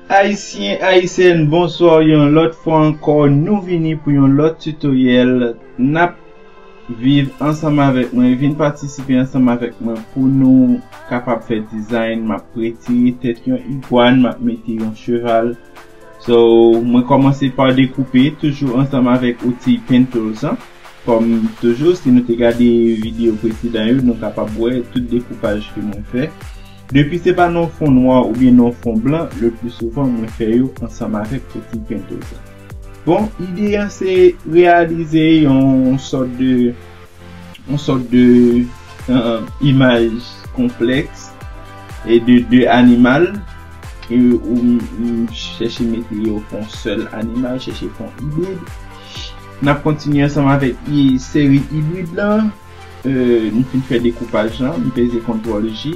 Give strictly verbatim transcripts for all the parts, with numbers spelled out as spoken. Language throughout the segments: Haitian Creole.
Ayisyen, Ayisyèn, bonswa yon lòt fwa ankò. Nou vini pou yon lòt tutoriel. N ap viv ansanm avèk mwen, vin patisipe ansanm avèk mwen pou nou kapab fè design. M ap retire tèt yon igwàn, m ap mete yon cheval. So, mwen kòmanse pa dekoupe, toujou ansanm avèk outil Pen Tools an. Kòm toujou, si nou te gade videyo presedan yo, nou kapab wè tout dekoupaj ke mwen fè. Depi se pa nan fon nwa oubyen nan fon blan, le pli souvan mwen fè yo ansanm avèk outil Pen Tools an. Bon, ide an se reyalize yon sòt de, yon sòt de, euh, imaj konplèks e de de animal, e ou m, m chèche mete yo fè yon sèl animal, chèche fè yon ibrid. N ap kontinye ansanm avèk i-, seri ibrid lan. Euh, m fin fè dekoupaj lan, m peze kontwòl J,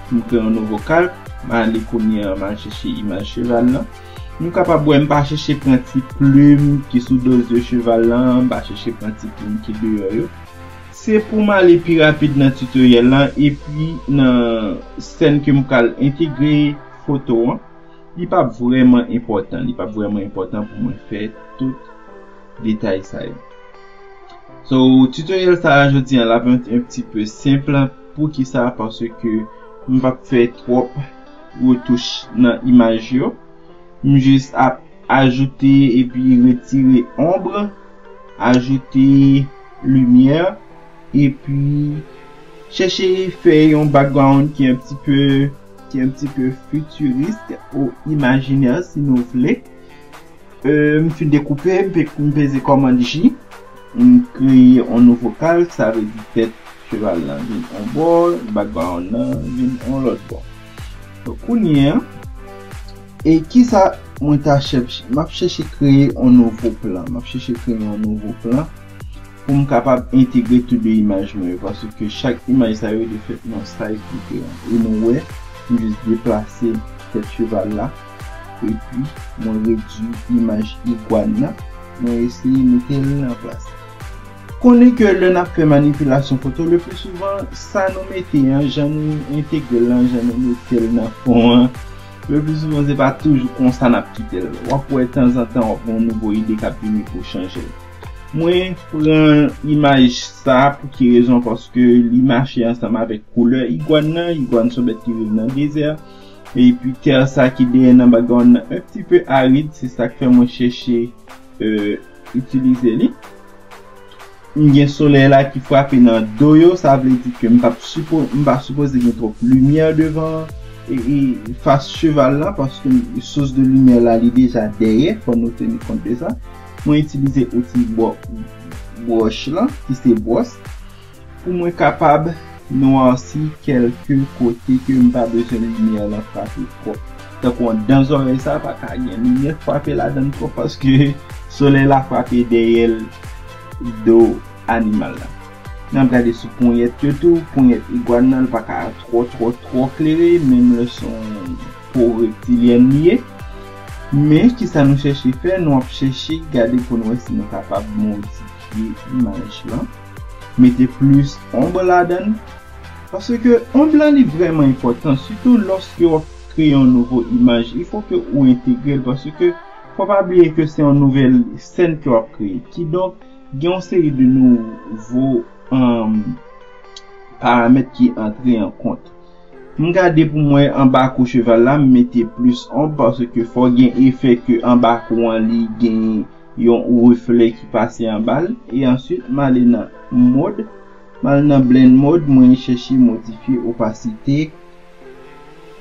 m kreye yon nouvo kalk, m ale kounye a, m al chèche imaj cheval lan. Nou kapab wè m pa chèche pran ti plim ki sou do zye cheval lan, m pa chèche pran ti plim ki deyò yo. Se pou m ale pi rapid nan tutoriel lan, epi nan sèn ke m pral entegre foto an, li p ap vrèman enpòtan, li p ap vrèman enpòtan pou mwen fè tout detay sa yo. So, tutoriel sa a jodi an l ap yon, yon ti pe senp. Poukisa? Paske m p ap fè twòp retouch nan imaj yo. M jis ap ajoute epi retire ombre, ajoute limyè, epi chèche fè yon background ki un petit peu, ki un petit peu futuriste ou imaginaire, si nou vle. Euh, m fin dekoupe, m pe-, m peze kòmand J, m kreye yon nouvo kalk, sa vle di tèt cheval lan vin yon bò, background lan vin yon lòt bò. Donk, kounye a, e kisa mwen ta chèche? M ap chèche kreye yon nouvo plan. M ap chèche kreye yon nouvo plan pou m kapab entegre tou de imaj mwen yo, paske chak imaj sa yo te fèt nan size diferan. E nou wè, m jis deplase tèt cheval la, epi mwen redui imaj igwàn nan, mwen eseye mete l nan plas. Konnen ke lè n ap fè manipilasyon foto, le pli souvan, sa nou mete an, jan nou entegre l lan, jan nou mete l nan fon an, le pli souvan, se pa toujou konsa n ap kite l. W ap wè tanzantan, w ap gen yon nouvo ide k ap vini pou chanje l. Mwen pran imaj sa pou ki rezon? Paske li mache ansanm avèk koulè igwàn nan. Igwàn se yon bèt ki viv nan dezè. Epi tè sa ki dèyè nan background nan un petit peu aride, se sa k fè mwen chèche, euh, itilize li. M gen solèy la ki frape nan do yo, sa vle di ke m p ap sipo-, m pa sipoze gen twòp limyè devan e, e fas cheval la, paske sous de limyè la, li deja dèyè, fò nou teni kont de sa. Mwen itilize outil bò-, bwòch lan, ki se bwòs, pou mwen kapab nwasi kèlke kote ke m pa bezwen limyè lan frape twòp. Tankou anndan zòrèy sa, pa ka gen limyè frape ladan l twòp, paske solèy la frape dèyè l, do animal la. N ap gade sou ponyèt yo tou. Ponyèt igwàn nan, li pa ka twò, twò, twò klere, menm lè se yon po reptilyèn li ye. Men, kisa nou chèche fè? Nou ap chèche gade pou n wè si nou kapab modifye imaj lan, mete plis ombre ladan l. Paske ombre lan, li vrèman enpòtan, sitou lòske w ap kreye yon nouvo imaj. Il faut que ou entegre l, paske fò pa bliye ke se yon nouvèl sèn ke w ap kreye. Kidonk, gen yon seri de nouvo, um, paramèt ki antre an kont. M gade pou m wè anba kou cheval la, m mete plis ombre, paske fò gen efè ke anba kou an li gen yon reflè ki pase anba l. E answit, m ale nan mode, m al nan blend mode, mwen chèche modifye opasite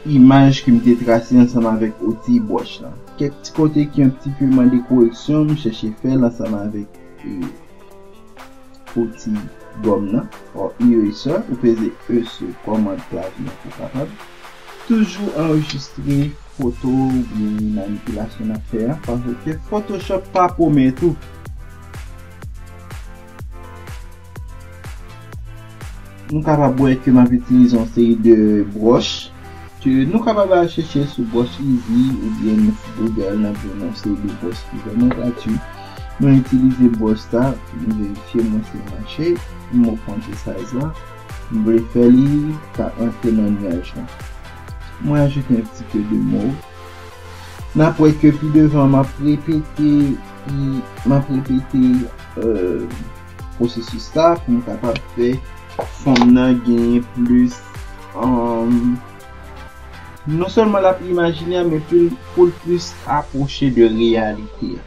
imaj ke m te trase ansanm avèk outil bwòch lan. Kèk ti kote ki un petit peu mande koreksyon, m chèche fè l ansanm avèk, e, outil gòm nan, or eraser, ou peze E sou kòmand klavye pou kapab toujou anrejistre foto oubyen manipilasyon n ap fè a, paske Photoshop pa pwomèt ou. Nou kapab wè ke m ap itilize yon seri de bwòch ke nou kapab al chèche sou bwòch Easy oubyen sou Google, n ap jwenn yon seri de bwòch ki vrèman grati. Mwen itilize bwòch sa, m verifye mwen si l mache, m ogmante size la, m vle fè li ka antre nan nyaj lan. Mwen ajoute un petit peu de mauve. N ap wè ke pi devan m ap repete, m ap repete euh, pwosesis sa pou m kapab fè fon m nan genyen plis, um, non sèlman l ap imajinè, men pou, pou l plis apwoche de reyalite a.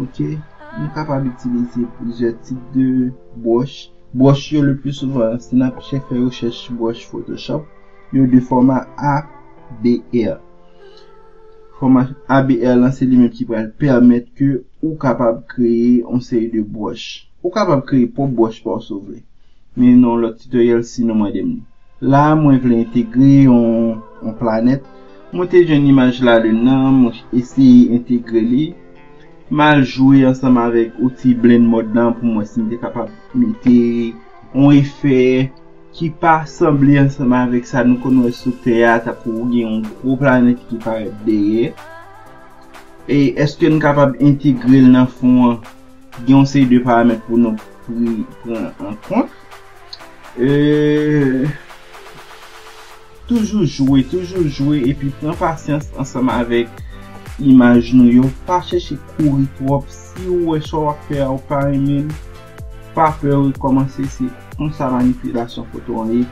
Ok? Nou kapab itilize plizyè tip de bwòch. Bwòch yo le pli souvan, si n ap chè fè rechèch bwòch Photoshop, yo de fòma A B R. Fòma A B R lan se li menm ki pral pèmèt ke ou kapab kreye yon seri de bwòch. Ou kapab kreye pwòp bwòch pa w si w vle. Men nan yon lòt tutoriel, sinon mande m li. La, mwen vle entegre yon, yon planèt. Mwen te jwenn imaj lalin nan, mwen eseye entegre li. M al jwe ansanm avèk outi Blend Mode lan pou m wè si m te kapab mete yon efè ki pa sanble ansanm avèk sa nou konn wè sou tè a, tankou gen yon gwo planèt ki parèt dèyè. E èske n kapab entegre l nan fon an? Gen yon seri de paramèt pou nou pri, pran an kont. Euh, toujou jwe, toujou jwe, epi pran pasyans ansanm avèk imaj nou yo. Pa chèche kouri twòp. Si w wè sa w ap fè a, ou pa renmen l, pa pè rekòmanse. Se konsa manipilasyon foto an ye.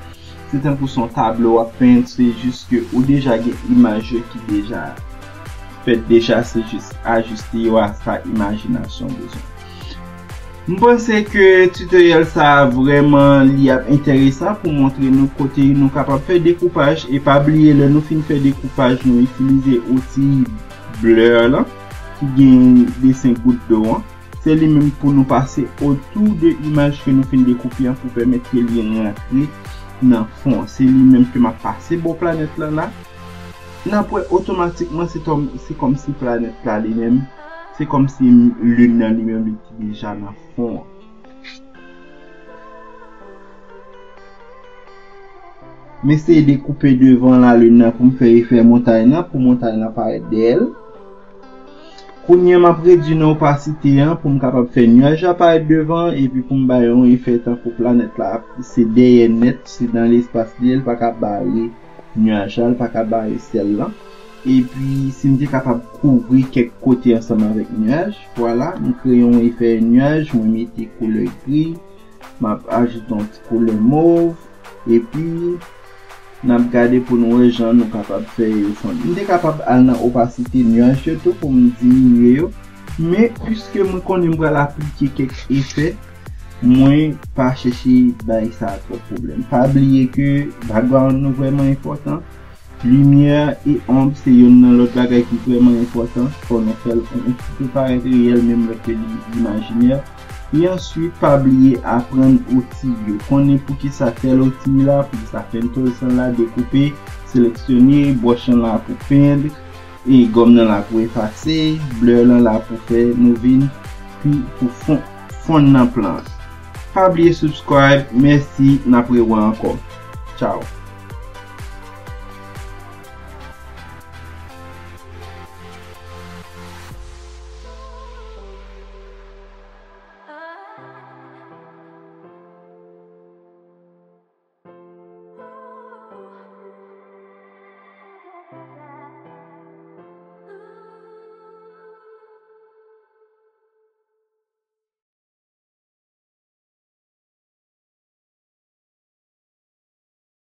Se tankou se yon tablo w ap penn, se jis ke ou deja gen imaj yo ki deja fèt deja, se jis ajiste yo a sa imajinasyon w bezwen. M panse ke tutoriel sa a vrèman li ap enteresan pou montre nou kote nou kapab fè dekoupaj. E pa bliye, lè nou fin fè dekoupaj, nou itilize outi blur lan ki gen desen gout dlo an. Se li menm pou nou pase otou de imaj ke nou fin dekoupe an pou pèmèt ke li rantre nan fon. Se li menm ke m ap pase bò planèt lan la. N ap wè otomatikman se tòm, se kòmsi planèt la li menm, se kòmsi lin nan li menm li te deja nan fon an. M eseye dekoupe devan lalin nan pou m fè efè montay lan, pou montay lan parèt dèyè l. Kounye a, m ap redui nan opasite an pou m kapab fè nyaj la parèt devan, epi pou m bay yon efè tankou planèt la se dèyè nèt, se nan lespas li ye, li pa ka bare nyaj la, li pa ka bare syèl lan. Epi, si m te kapab kouvri kèk kote ansanm avèk nyaj, vwala, m kreye yon efè nyaj, mwen mete koulè gri, m ap ajoute yon ti koulè mov, epi n ap gade pou nou wè jan nou kapab fè yo fonn. M te kapab al nan opasite nyaj yo tou pou m diminye yo, men piske mwen konnen m pral aplike kèk efè, mwen pa chèche bay sa twòp pwoblèm. Pa bliye ke background nou vrèman enpòtan. Limyè e onb se youn nan lòt bagay ki vrèman enpòtan. Fò nou fè l yon ti pe parèt reyèl menm lè ke li imajinè. E answit, pa bliye aprann outi yo. Konnen poukisa tèl outi la, poukisa pen tool lan la, dekoupe, seleksyone, bwòch lan la pou pend, e gòm nan la pou efase, blur lan la pou fè moving, pi pou fon, fonn nan plan. Pa bliye subscribe, mèsi, n ap rewè ankò. Tchao.